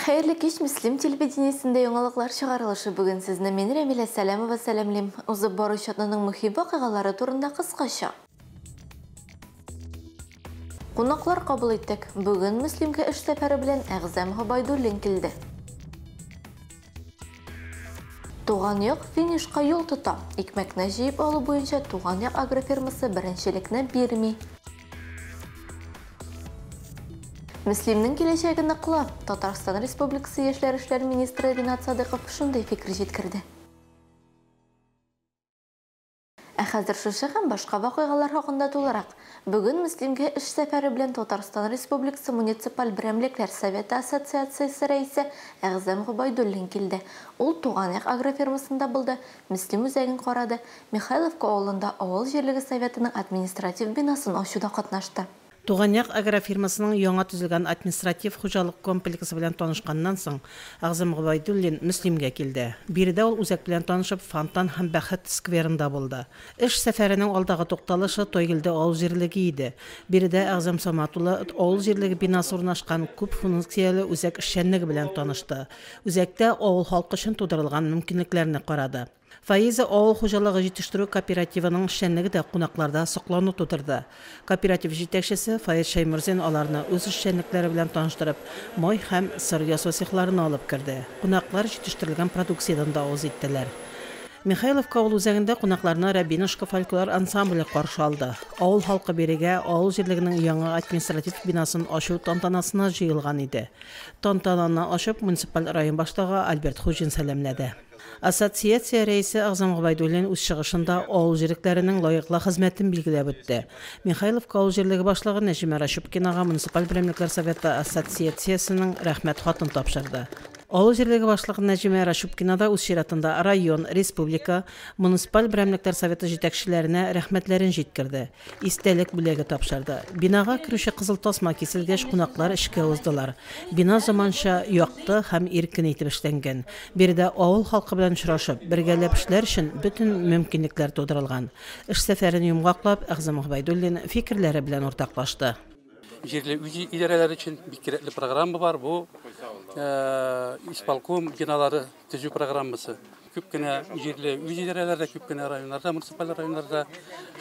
Хәерле кич, Мөслим телевидениесендә яңалыклар чыгарылышы. Бүген сезне мин, Рәмилә Сәләмова, сәламлим. Узып баручы атнаның мөһим вакыйгалары турында кыскача. Кунаклар кабул иттек. Бүген Мөслимгә эш сәфәре белән Әгъзам Гобайдуллин килде. Туган як финишка юл тота. Икмәкне җыеп алу буенча Туган як агрофирмасы беренчелекне бирми. Мөслимнең киләчәге ныклы. Татарстан Республикасы яшьләр эшләре министры Ринат Садыйков шундый фикер җиткерде. Ә хәзер шушы һәм башка вакыйгалар хакында тулырак. Бүген Мөслимгә эш сәфәре белән Татарстан Республикасы Муниципаль берәмлекләр советы ассоциациясе рәисе Әгъзам Гобайдуллин килде. Ул Туган як агрофирмасында булды, Мөслим үзәген карады, Михайловка авылында авыл җирлеге советының административ бинасын ачуда катнашты. Туган як агрофирмасының яңа төзелгән административ хуҗалык комплексы белән танышканнан соң, Әгъзам Гобайдуллин Мөслимгә килде. Биредә ул үзәк белән танышып, Фонтан һәм Бәхет скверында булды. Эш сәфәренең алдагы тукталышы Тойгелде авыл җирлеге иде. Биредә Әгъзам Самат улы авыл җирлеге бинасы урнашкан күп функцияле үзәк эшчәнлеге белән танышты. Үзәктә авыл халкы өчен тудырылган мөмкинлекләрне карады. Фаиза авыл хуҗалыгы җитештерү кооперативының эшчәнлеге дә кунакларда соклану тудырды. Кооператив җитәкчесе Фаиз Шәймурзин аларны үз эшчәнлекләре белән таныштырып, май һәм сыр ясау цехларына алып керде. Кунаклар җитештерелгән продукциядән дә авыз иттеләр. Михайловка авыл үзәгендә кунакларны Рябинушка фольклор ансамбле каршы алды. Авыл халкы бирегә авыл җирлегенең яңа административ бинасын ачу тантанасына җыелган иде. Тантананы ачып, муниципаль район башлыгы Альберт Хуҗин сәламләде. Ассоциация рәисе Әгъзам Гобайдуллин үз чыгышында авыл җирлекләренең лаеклы хезмәтен билгеләп үтте. Михайловка авыл җирлеге башлыгы Нәҗимә Ращупкинага муниципаль берәмлекләр советы ассоциациясенең рәхмәт хатын тапшырды. Авыл җирлеге башлыгы Нәҗимә Ращупкина да үз чиратында район, республика, муниципаль берәмлекләр советы җитәкчеләренә рәхмәтләрен җиткерде. Истәлек бүләге тапшырды. Бинага керүче кызыл тасма киселгәч, кунаклар эчкә уздылар. Бина заманча, якты һәм иркен итеп эшләнгән. Биредә авыл халкы белән очрашып, бергәләп эшләр өчен бөтен мөмкинлекләр тудырылган. Эш сәфәрен йомгаклап, Әгъзам Гобәйдуллин фикерләре белән уртаклашты. Җирле үз идарәләр өчен бик кирәкле программа бар. Бу исполком биналары төзү программасы. Күп кенә җирле үз идарәләрдә, күп кенә районнарда, муниципаль районнарда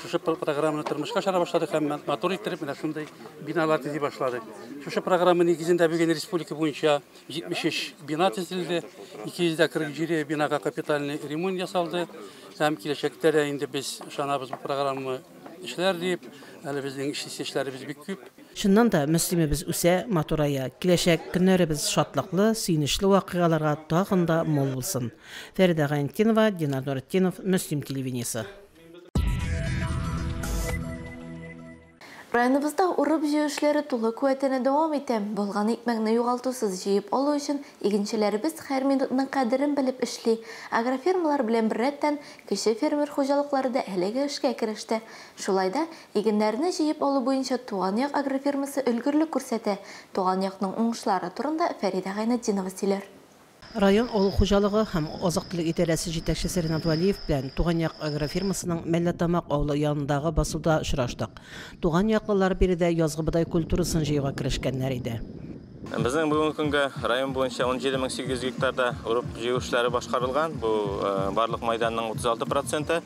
шушы программаны тормышка ашыра башладык һәм матур иттереп менә шундый биналар төзи башладык. Шушы программа нигезендә бүген республика буенча 73 бина төзелде, 247 бинага капитальный ремонт ясалды. Һәм киләчәктә дә инде без ышанабыз бу программа эшләр дип, әле безнең эшлисе эшләребез бик күп. Чыннан да Мөслимебез үсә, матурая. Киләчәк көннәребез шатлыклы, сөенечле вакыйгаларга тагын да мул булсын. Фәридә Гайнетдинова, Динар Нуретдинов, Мөслим телевидениесе. Районыбызда урып-җыю эшләре тулы куәтенә дәвам итә. Булган икмәкне югалтусыз җыеп алу өчен игенчеләребез һәр минутның кадерен белеп эшли. Агрофирмалар белән беррәттән кече фермер хуҗалыклары да әлеге эшкә кереште. Шулай да игеннәрне җыеп алу буенча Туган як агрофирмасы өлгерлек күрсәтә. Туган якның уңышлары турында Фәридә Гайнетдинова сөйләр. Район авыл хуҗалыгы һәм азык-төлек идарәсе җитәкчесе Ринат Вәлиев белән Туган як агрофирмасының Мәлләтамак авылы янындагы басуда очраштык. Туган яклылар биредә язгы бодай культурасын җыюга керешкәннәр иде. Безнең бүгенге көнгә район буенча 17800 гектарда урып-җыю эшләре башкарылган. Бу барлык майданның 36 проценты.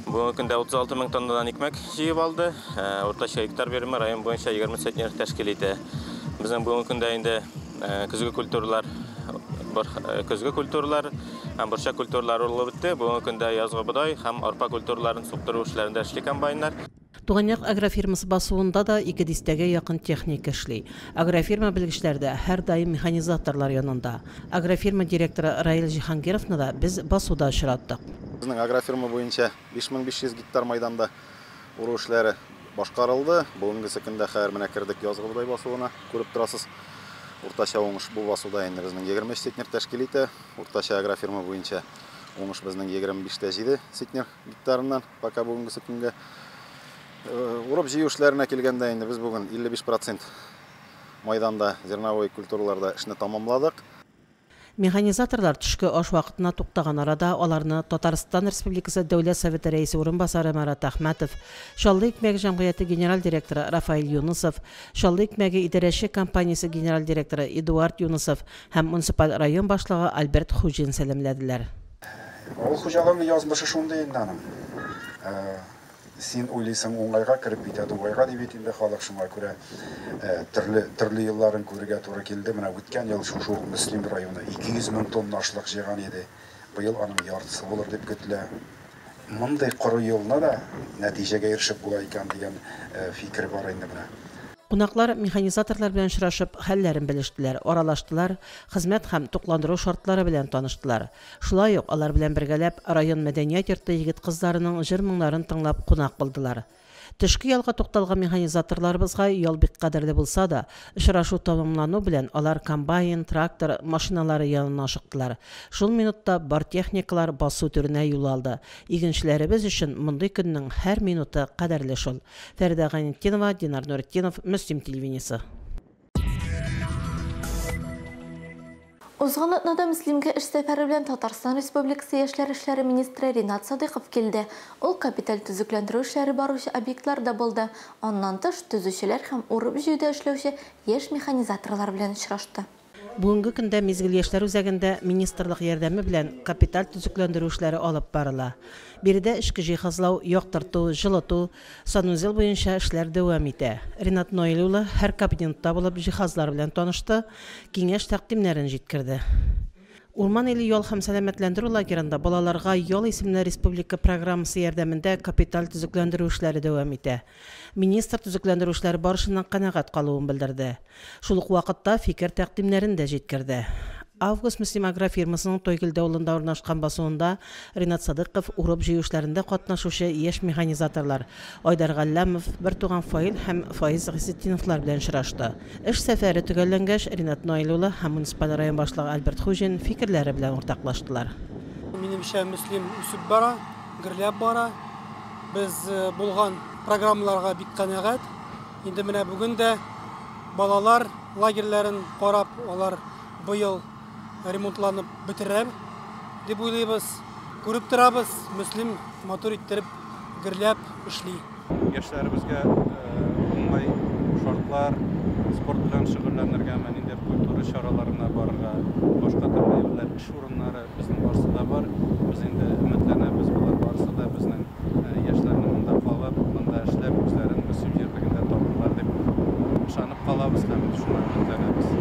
Бүгенге көндә 36 мең тоннадан икмәк җыеп алды. Уртача гектар биреме район буенча 20 центнер тәшкил итә. Безнең бүгенге көндә инде көзге культуралар, көзге культуралар һәм борчак культуралары урылып бетте. Бүгенге көндә язгы бодай һәм арпа культураларын суктыру эшләрендә эшли комбайннар. Туган як агрофирмасы басуында да ике дистәгә якын техника эшли. Агрофирма белгечләре дә һәрдаим механизаторлар янында. Агрофирма директоры Раил Җиһангировны да без басуда очраттык. Безнең агрофирма буенча 5500 гектар майданда уру эшләре башкарылды. Бүгенге көндә хәзер менә кердек язгы бодай басуына, күреп торасыз. Уртача уңыш бу басуда инде безнең 23 центнер тәшкил итә. Уртача агрофирма буенча уңыш безнең 25,7 центнер гектарыннан пока бүгенге көнгә. Урып җыю эшләренә килгәндә инде без бүген 55% майданда зерновой культураларда эшне тамамладык. Механизаторлар төшке аш вакытына туктаган арада аларны Татарстан Республикасы Дәүләт Советы рәисе урынбасары Марат Әхмәтов, Чаллы икмәге җәмгыяте генераль директоры Рафаэль Юнысов, Чаллы икмәге идарәче компаниясе генераль директоры Эдуард Юнысов һәм муниципаль район башлыгы Альберт Хуҗин сәламләделәр. Авыл хуҗалыгының язмышы шундый инде аның. Син уйлыйсың уңайга кереп китә, уңайга дип бит инде халык, шуңа күрә төрле төрле елларын күрергә туры килде. Менә үткән ел шушы ук Мөслим районы 200 мең тонна ашлык җыйган иде. Быел аның яртысы булыр дип көтелә. Мондый коры елны да нәтиҗәгә ирешеп була икән дигән фикер бар инде менә. Кунаклар механизаторлар белән очрашып, хәлләрен белештеләр, аралаштылар, хезмәт һәм тукландыру шартлары белән таныштылар. Шулай ук алар белән бергәләп район мәдәният йорты егет-кызларының җыр-моңнарын тыңлап кунак булдылар. Төшке ялга тукталган механизаторларыбызга ял бик кадерле булса да, очрашу тәмамлану белән алар комбайн, трактор, машиналары янына ашыктылар. Шул минутта бар техникалар басу түренә юл алды. Игенчеләребез өчен мондый көннең һәр минуты кадерле шул. Фәридә Гайнетдинова, Динар Нуретдинов, Мөслим телевидениесе. Узган атнада Мөслимгә эш сәфәре белән Татарстан Республикасы яшьләр эшләре министры Ринат Садыйков килде. Ул капиталь төзекләндерү эшләре баручы объектларда булды. Аннан тыш, төзүчеләр һәм урып-җыюда эшләүче яшь механизаторлар белән очрашты. Бүгенге көндә Мизгел яшьләр үзәгендә министрлык ярдәме белән капиталь төзекләндерү эшләре алып барыла. Биредә эчке җиһазлау, яктырту, җылыту, санузел буенча эшләр дәвам итә. Ринат Наил улы һәр кабинетта булып җиһазлар белән танышты, киңәш тәкъдимнәрен җиткерде. Урман иле ял һәм сәламәтләндерү лагерында балаларга ял исемле республика программасы ярдәмендә капиталь төзекләндерү эшләре дәвам итә. Министр төзекләндерү эшләре барышыннан канәгать калуын белдерде. Шул ук вакытта фикер тәкъдимнәрен дә җиткерде. Август Мөслим агрофирмасының Тойгелде авылында урнашкан басуында Ринат Садыков урып-җыю эшләрендә катнашучы яшь механизаторлар Айдар Галләмов, бертуган Фаил һәм Фаиз Гыйзетдиновлар белән очрашты. Эш сәфәре төгәлләнгәч, Ринат Наил улы һәм муниципаль район башлыгы Альберт Хуҗин фикерләре белән уртаклаштылар. Минемчә, Мөслим үсеп бара, гөрләп бара. Без булган программаларга бик канәгать. Инде менә бүген дә балалар лагерьләрен карап, алар быел ремонтланып бетерер дип уйлыйбыз. Күреп торабыз, Мөслим матур иттереп, гөрләп эшли. Яшьләребезгә уңай шартлар, спорт белән шөгыльләнергә, ниндидер культура чараларына барырга, башка төрле әйберләр, эш урыннары безнең барысы да бар. Без инде өметләнәбез, болар барысы да безнең яшьләрнең монда калып, монда эшләп, үзләрен Мөслим җирлегендә табырлар дип ышанып калабыз һәм шуңа өметләнәбез.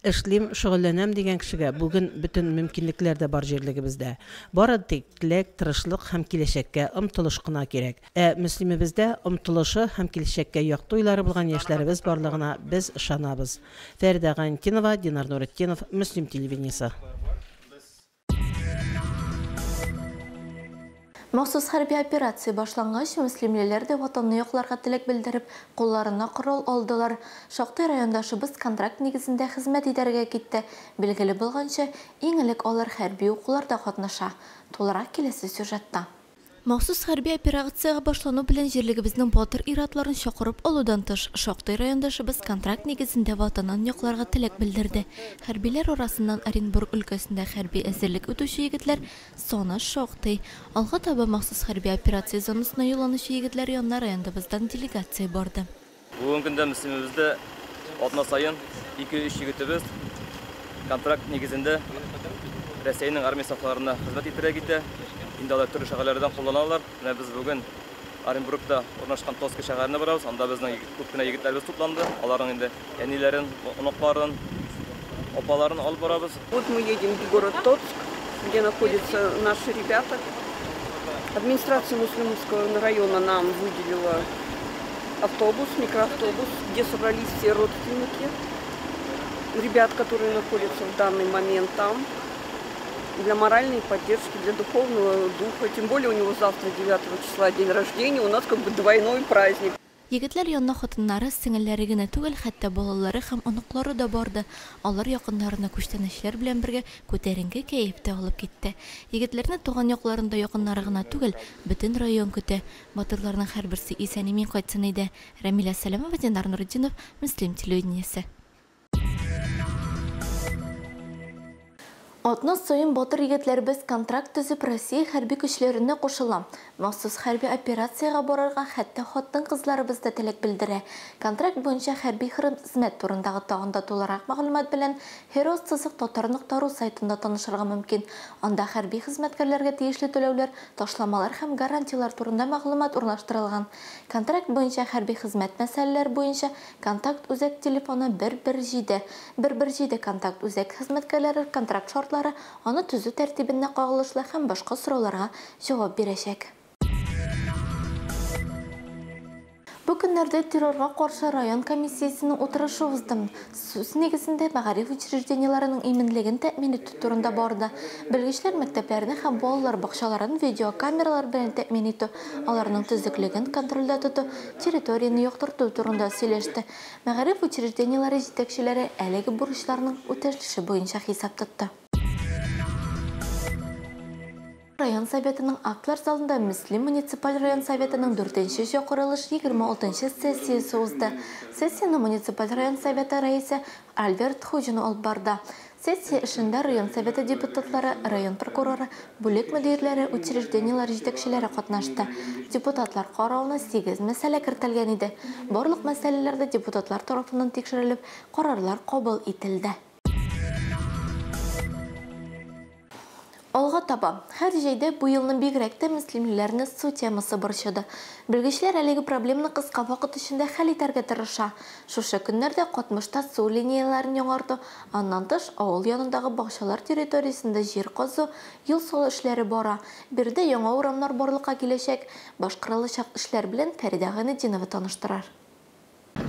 Эшлим, шөгыльләнәм дигән кешегә бүген бөтен мөмкинлекләр дә бар җирлегебездә. Бары тик теләк, тырышлык һәм киләчәккә омтылыш кына кирәк. Ә Мөслимебездә омтылышы һәм киләчәккә якты уйлары булган яшьләребез барлыгына без ышанабыз. Фәридә Гайнетдинова, Динар Нуретдинов, Мөслим телевидениесе. Махсус хәрби операция башлангач, мөслимлеләр дә ватанны якларга теләк белдереп, кулларына корал алдылар. Шактый райондашыбыз контракт нигезендә хезмәт итәргә китте. Билгеле булганча, иң элек алар хәрби укуларда катнаша. Тулырак киләсе сюжетта. Махсус хәрби операциягә башлану белән җирлегебезнең батыр ир-атларын чакырып алудан тыш, шактый райондашыбыз контракт нигезендә ватанын якларга теләк белдерде. Хәрбиләр арасыннан Оренбург өлкәсендә хәрби әзерлек үтүче егетләр саны шактый. Алга таба махсус хәрби операция зонасына юлланучы егетләр янына райондабыздан делегация барды. Бүгенге көндә Мөслимебездә атна саен 2-3 егетебез контракт нигезендә Рәсәйнең армия сафларына хезмәт итәргә китә. Инде алар төрле шәһәрләрдән кулланалар. Менә без бүген Оренбургта урнашкан Тоска шәһәренә барабыз. Анда безнең күп кенә егетләребез тупланды. Аларның инде әниләрен, оныкларын, апаларын алып барабыз. Вот мы едем в город Тоцк, где находятся наши ребята. Администрация Муслимовского района нам выделила автобус, микроавтобус, где собрались все родственники ребят, которые находятся в данный момент там, для моральной поддержки, для духовного духа. Тем более у него завтра 9 числа день рождения, у нас как бы двойной праздник. Егетләр янына хатыннары, сеңелләре генә түгел, хәтта балалары һәм оныклары да барды. Алар якыннарына күчтәнәчләр белән бергә күтәренке кәеф тә алып китте. Егетләрне туган якларында якыннары гына түгел, бөтен район көтә. Батырларның һәрберсе исән-имин кайтсын иде. Рәмилә Сәләмова, Динар Нуретдинов, Мөслим телевидениесе. Атна саен батыр егетләребез контракт төзеп Россия хәрби көчләренә кушыла. Махсус хәрби операциягә барырга хәтта хатын-кызларыбыз да теләк белдерә. Контракт буенча хәрби хезмәт турындагы тагын да тулырак мәгълүмат белән Heroes сызык татар.ру сайтында танышырга мөмкин. Анда хәрби хезмәткәрләргә тиешле түләүләр, ташламалар һәм гарантияләр турында мәгълүмат урнаштырылган. Контракт буенча хәрби хезмәт мәсьәләләре буенча контакт үзәк телефоны 117. 117 контакт үзәк хезмәткәрләре контракт шартлары, аны төзү тәртибенә кагылышлы һәм башка сорауларга җавап бирәчәк. Бу көннәрдә террорга каршы район комиссиясенең утырышы узды. Сүз нигезендә мәгариф учреждениеләренең иминлеген тәэмин итү турында барды. Белгечләр мәктәпләрне һәм балалар бакчаларын видеокамералар белән тәэмин итү, аларның төзеклеген контрольдә тоту, территорияне яктырту турында сөйләште. Мәгариф учреждениеләре җитәкчеләре әлеге бурычларның үтәлеше буенча хисап тотты. Район советының актлар залында Мөслим муниципаль район советының 4-нче чакырылыш 26-нчы сессиясе узды. Сессияне муниципаль район советы рәисе Альберт Хуҗин алып барды. Сессия эшендә район советы депутатлары, район прокуроры, бүлек мөдирләре, учреждениеләр җитәкчеләре катнашты. Депутатлар каравына 8 мәсьәлә кертелгән иде. Барлык мәсьәләләр дә депутатлар тарафыннан тикшерелеп, карарлар кабул ителде. Алга таба, һәр җәйдә бу елны бигрәк тә мөслимлеләрне су темасы борчыды. Белгечләр әлеге проблеманы кыска вакыт эчендә хәл итәргә тырыша. Шушы көннәрдә Катмышта су линияләрен яңарту, аннан тыш авыл янындагы бакчалар территориясендә җир казу, юл салу эшләре бара. Биредә яңа урамнар барлыкка киләчәк. Башкарылачак эшләр белән Фәридә Гайнетдинова таныштырар.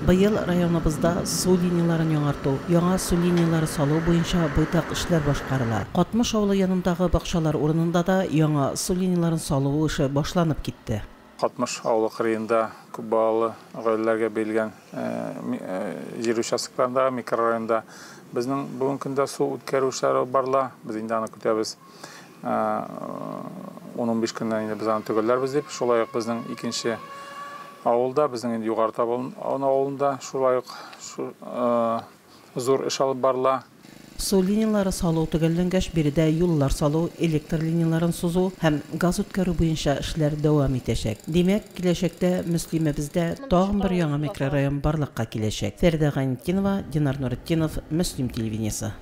Быел районыбызда су линияләрен яңарту, яңа су линияләре салу буенча байтак эшләр башкарыла. Катмыш авылы янындагы бакчалар урынында да яңа су линияләрен салу эше башланып китте. Катмыш авылы кырыенда күп балалы гаиләләргә бирелгән җир участокларында, микрорайонда безнең бүгенге көндә су үткәрү эшләре барыла. Без инде аны көтәбез. 10-15 көннән инде без аны төгәлләрбез дип. Шулай ук безнең икенче авылда, безнең инде Югары Табын авылында шулай ук зур эш алып барыла. Су линияләре салу төгәлләнгәч, биредә юллар салу, электр линияләрен сузу һәм газ үткәрү буенча эшләр дәвам итәчәк. Димәк, киләчәктә Мөслимебездә тагын бер яңа микрорайон барлыкка киләчәк. Фәридә Гайнетдинова, Динар Нуретдинов, Мөслим телевидениесе.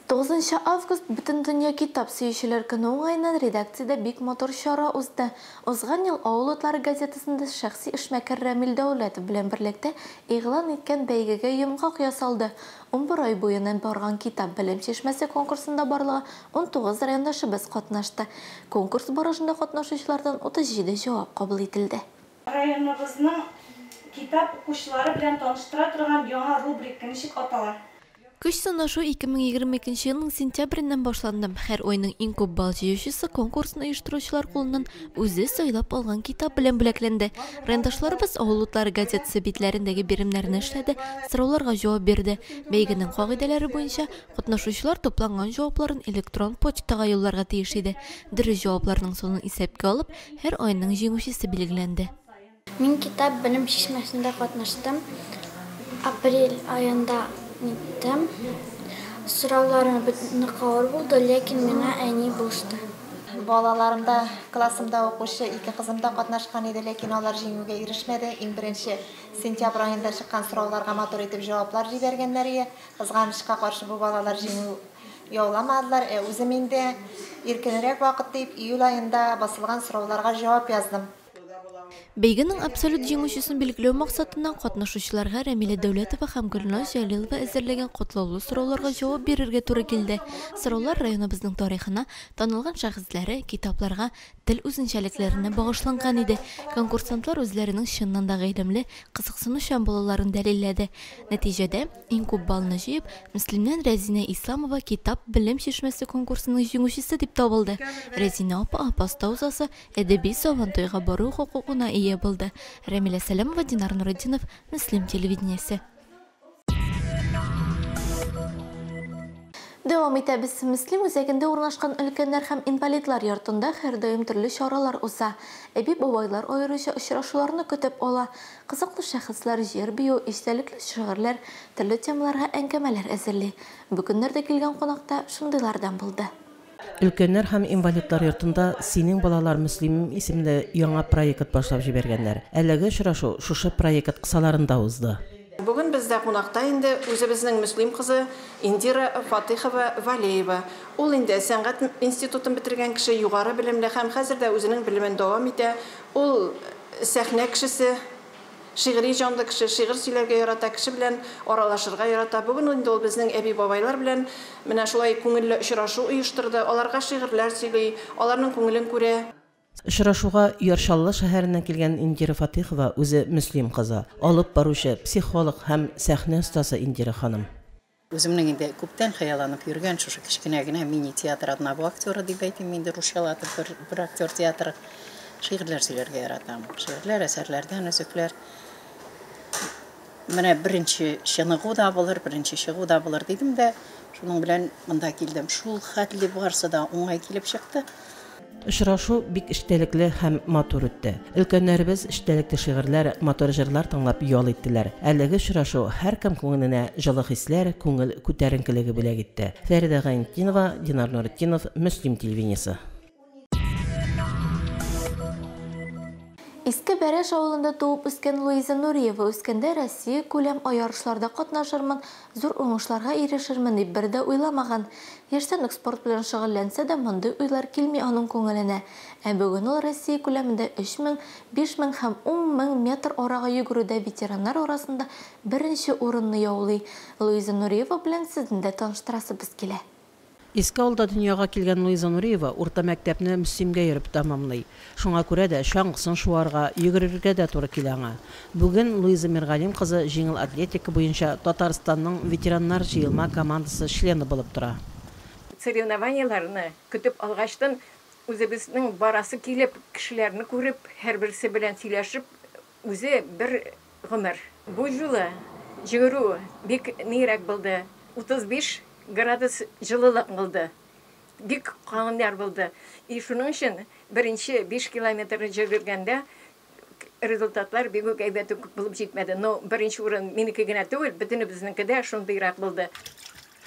9 август Бөтендөнья китап сөючеләр көне уңаеннан редакциядә бик матур чара узды. Узган ел Авыл утлары газетасында шәхси эшмәкәр Рамил Дәүләтов белән берлектә игълан иткән бәйгегә йомгак ясалды. 11 ай буена барган китап белем чишмәсе конкурсында барлыгы 19 райондашыбыз катнашты. Конкурс барышында катнашучылардан 37 җавап кабул ителде. Районыбызның китап укучылары белән таныштыра торган яңа рубрика ничек атала? Көч сынашу 2022 елның сентябреннән башланды. Һәр айның иң күп балл җыючысы конкурсын оештыручылар кулыннан үзе сайлап алган китап белән бүләкләнде. Райондашларыбыз Авыл утлары газетасы битләрендәге биремнәрне эшләде, сорауларга җавап бирде. Бәйгенең кагыйдәләре буенча катнашучылар тупланган җавапларын электрон почтага юлларга тиеш иде. Дөрес җавапларның санын исәпкә алып, һәр айның җиңүчесе билгеләнде. Мин китап белем чишмәсендә катнаштым. Апрель аенда ниттем. Сорауларым нык авыр булды, ләкин миңа әни булышты. Балаларымда, классымда укучы ике кызым да катнашкан иде, ләкин алар җиңүгә ирешмәде. Иң беренче сентябрь аенда чыккан сорауларга матур итеп җаваплар җибәргәннәр иде. Кызганычка каршы бу балалар җиңү яуламадылар. Үзем инде иркенрәк вакыт дип июль аенда басылган сорауларга җавап яздым. Бәйгенең абсолют җиңүчесен билгеләү максатыннан катнашучыларга Рәмилә Дәүләтова һәм Гөлназ Җәлилова әзерләгән катлаулы сорауларга җавап бирергә туры килде. Сораулар районыбызның тарихына, танылган шәхесләре, китапларга, тел үзенчәлекләренә багышланган иде. Конкурсантлар үзләренең чыннан да гыйлемле, кызыксынучан булуларын дәлилләде. Нәтиҗәдә иң күп баллны җыеп, Мөслимнән Рәзинә Исламова китап белем чишмәсе конкурсының җиңүчесе дип табылды. Рәзинә апа Апаста узасы әдәби Сабантуйга бару хокукына ия булды. Рәмилә Сәләмова, Динар Нуретдинов, Мөслим телевидениесе. Дәвам итәбез. Мөслим үзәгендә урнашкан өлкәннәр һәм инвалидлар йортында һәрдаим төрле чаралар уза. Әби-бабайлар аеруча очрашуларны көтеп ала. Кызыклы шәхесләр җыр-бию, истәлекле шигырьләр, төрле темаларга әңгәмәләр әзерли. Бу көннәрдә килгән кунак та шундыйлардан булды. Өлкәннәр һәм инвалидлар йортында Синең балалар Мөслимем исемле яңа проект башлап җибәргәннәр. Әлеге очрашу шушы проект кысаларында узды. Бүген бездә кунакта инде үзебезнең Мөслим кызы Индира Фатыйхова Валеева. Ул инде сәнгать институтын бетергән кеше, югары белемле һәм хәзер дә үзенең белемен дәвам итә. Ул сәхнә кешесе, шигъри җанлы кеше, шигырь сөйләргә ярата, кеше белән аралашырга ярата. Бүген инде ул безнең әби-бабайлар белән менә шулай күңелле очрашу оештырды. Аларга шигырьләр сөйли, аларның күңелен күрә. Очрашуга Яр Чаллы шәһәреннән килгән Индира Фатыйхова үзе Мөслим кызы, алып баручы, психолог һәм сәхнә остасы Индира ханым. Үземнең инде күптән хыялланып йөргән шушы кечкенә генә мини-театр одного актера дип әйтим инде, русчалатып бер актер театры. Шигырьләр сөйләргә яратам. Шигырьләр, әсәрләрдән өзекләр. Менә беренче чыныгу да булыр, беренче чыгу да булыр дидем дә, шуның белән монда килдем. Шул хәтле барсы да уңай килеп чыкты. Очрашу бик эчтәлекле һәм матур үтте. Өлкәннәребез эчтәлекле шигырьләр, матур җырлар тыңлап ял иттеләр. Әлеге очрашу һәркем күңеленә җылы хисләр, күңел күтәренкелеге бүләк итте. Фәридә Гайнетдинова, Динар Нуретдинов, Мөслим телевидениесе. Иске Бәрәш авылында туып үскән Луиза Нуриева үскәндә Россия күләм ярышларда катнашырмын, зур уңышларга ирешермен дип бер дә уйламаган. Яшьтән үк спорт белән шөгыльләнсә дә, мондый уйлар килми аның күңеленә. Ә бүген ул Россия күләмендә 3000, 5000 һәм 10000 метр арага йөгерүдә ветераннар арасында беренче урынны яулый. Луиза Нуриева белән сезне дә таныштырасыбыз килә. Иске авылда дөньяга килгән Луиза Нуриева урта мәктәпне Мөслимгә йөреп тәмамлый. Шуңа күрә дә чаңгысын шуарга, йөгерергә дә туры килә аңа. Бүген Луиза Миргалим кызы җиңел атлетика буенча Татарстанның ветераннар җыелма командасы члены булып тора. Соревнованиеларны көтеп алгачтан үзебезнең барасы килеп, кешеләрне күреп, һәрберсе белән сөйләшеп, үзе бер гомер. Бу юлы җиңү бик нирәк булды. 35 градус җылылык булды. Бик калыннар булды. И шуның өчен беренче 5 километрны йөгергәндә результатлар бик үк әйбәт үк булып җитмәде. Но беренче урын минеке генә түгел, бөтенебезнеке дә шундыйрак булды.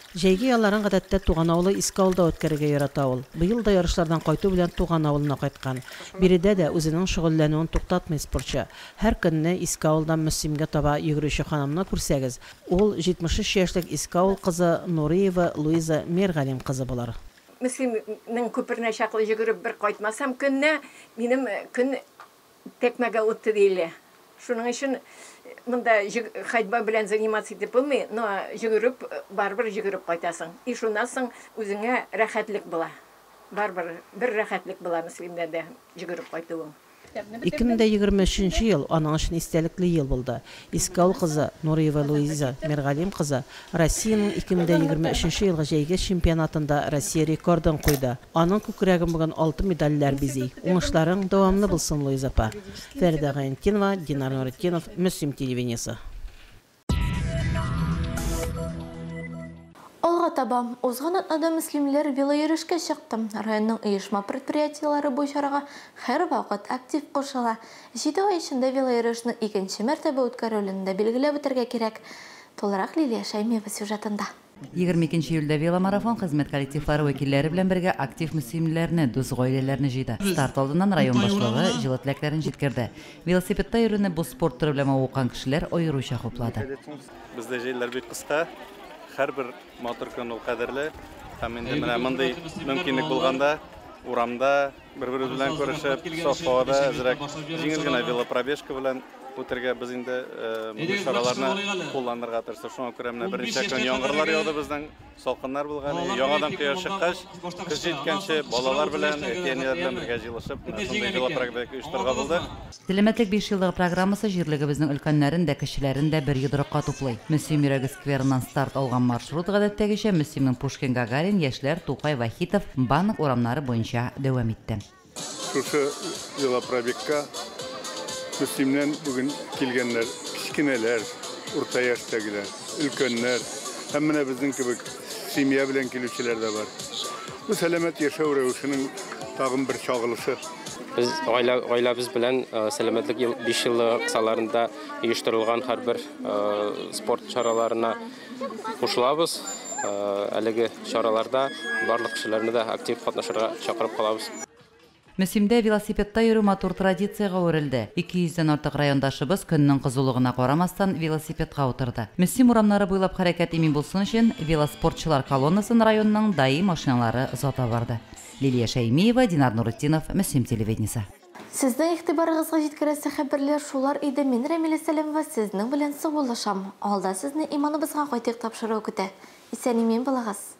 Җәйге ялларын гадәттә туган авылы Иске авылда үткәрергә ярата ул. Быел да ярышлардан кайту белән туган авылына кайткан. Биредә дә үзенең шөгыльләнүен туктатмый спортчы. Һәр көнне Иске авылдан Мөслимгә таба йөгерүче ханымны күрсәгез, ул 73 яшьлек Иске авыл кызы Нуриева Луиза Миргалим кызы булыр. Мөслимнең күперенә чаклы йөгереп бер кайтмасам көнне, минем көн тәкмәгә үтте диелә. Шуның өчен монда ходьба белән заниматься итеп булмый, но йөгереп, барыбер йөгереп кайтасың. И шуннан соң үзеңә рәхәтлек була. Барыбер бер рәхәтлек була Мөслимдә дә йөгереп кайтуың. 2023 ел аның өчен истәлекле ел булды. Иске авыл кызы Нуриева Луиза Миргалим кызы Россиянең 2023 елгы җәйге чемпионатында Россия рекордын куйды. Аның күкрәген бүген 6 медальләр бизи. Уңышларың дәвамлы булсын, Луиза апа. Фәридә Гайнетдинова, Динар Нуретдинов, Мөслим телевидениесе. Алга таба узган атнада мөслимлеләр велойөрешкә чыкты. Районның оешма предприятиеләре бу чарага һәрвакыт актив кушыла. 7 ай эчендә велойөрешне икенче мәртәбә үткәрелүен дә билгеләп үтәргә кирәк. Тулырак Лилия Шәймиева сюжетында. 22 июльдә веломарафон хезмәт коллективлары вәкилләре белән бергә актив мөслимлеләрне, дус гаиләләрне җыйды. Старт алдыннан район башлыгы җылы теләкләрен җиткерде. Велосипедта йөрүне бу спорт төре белән мавыккан кешеләр аеруча хуплады. Бездә җәйләр бик кыска. Һәрбер матур көн ул кадерле. Һәм инде менә мондый мөмкинлек булганда урамда бер-беребез белән күрешеп, саф һавада әзрәк җиңел генә велопробежка белән үтәргә без инде мондый чараларны кулланырга тырыштык. Шуңа күрә менә берничә көн яңгырлар яуды безнең, салкыннар булган. Яңадан кояш чыккач, көз җиткәнче балалар белән, әти-әниләр белән бергә җыелышып, менә шундый велопробежка оештырырга булдык. Сәламәтлек 5 еллыгы программасы җирлегебезнең өлкәннәрен дә, кешеләрен дә бер йодрыкка туплый. Мөслим йөрәге скверыннан старт алган маршрут гадәттәгечә Мөслимнең Пушкин, Гагарин, Яшьләр, Тукай, Вахитов, Банк урамнары буенча дәвам итте. Шушы велопробегка Мөслимнән бүген килгәннәр, кечкенәләр, урта яшьтәгеләр, өлкәннәр һәм менә безнең кебек Семья белән килүчеләр дә бар. Бу сәламәт яшәү рәвешенең тагын бер чагылышы. Без гаиләбез белән сәламәтлек 5 еллыгы кысаларында оештырылган һәрбер спорт чараларына кушылабыз. Әлеге чараларда барлык кешеләрне дә актив катнашырга чакырып калабыз. Мөслимдә велосипедта йөрү матур традициягә әверелде. 200 дән артык райондашыбыз көннең кызулыгына карамастан велосипедка утырды. Мөслим урамнары буйлап хәрәкәт имин булсын өчен велоспортчылар колоннасын районның ДАИ машиналары озата барды. Лилия Шәймиева, Динар Нуретдинов, Мөслим телевидениесе. Сезнең игътибарыгызга җиткерәсе хәбәрләр шулар иде. Мин Рәмилә Сәләмова сезнең белән саубуллашам. Алда сезне Иманыбызга кайтыйк тапшыруы көтә. Исән-имин булыгыз.